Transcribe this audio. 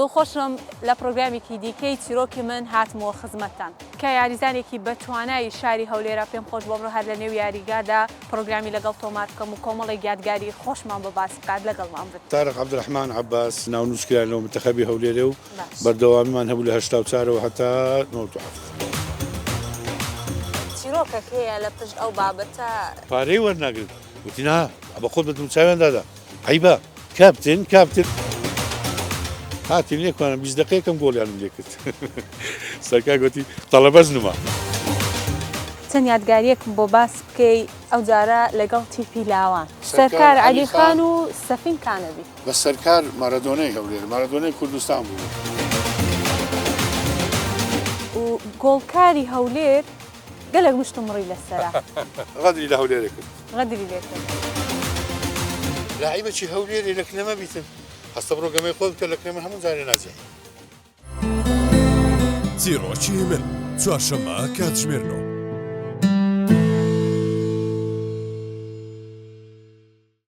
دڵخۆشم لە پڕۆگرامێکی دیکەی چیرۆکی من هاتمەوە خزمەتتان. کە یاریزانێکی بەتوانای شاری هەولێرە، پێم خۆش بوو ئەمڕۆ هەر لە نێو یاریگادا پڕۆگرامی لەگەڵ تۆمار بکەم و کۆمەڵێک یادگاری خۆشمان بۆ باس بکات، لەگەڵمان بن. تارق عەبدولرەحمان عەباس، ناونووس کران لەوە مونتەخەبی هەولێرێ و بەردەوامیمان هەبوو لە 84 ەوە هەتا 97. چیرۆکێک هەیە لە پشت ئەو بابەتە؟ پارەی وەرناگرن، وتی نا بە خۆت بە دەموچاویان دادا. عەیبە کاپتن کاپتن هاتین لێکمان 20 دقیقەم گۆڵیانم لێکرد سەرکار گوتی تەڵەبەز نما. چەند یادگاریەکم بۆ باس بکەی ئەو جارە لەگەڵ تیپی لاوان سەرکار عەلی خان و سەفین کانەبی. بە سەرکار مارادۆنای هەولێر مارادۆنای کوردستان بوو. و گۆڵکاری هەولێر گەلەک مشت و مڕی لەسەرە. غەدری لە هەولێرێ کرد. غەدری لێ کرد. لاعیبەکی هەولێرێ لە کنەمە بیتن. هەستە بڕۆ گەمەی خۆت بکە لە کنەمە هەموو جارێ ناجحی. چیڕۆکی من، چوارشەممە کاتژمێر نۆ.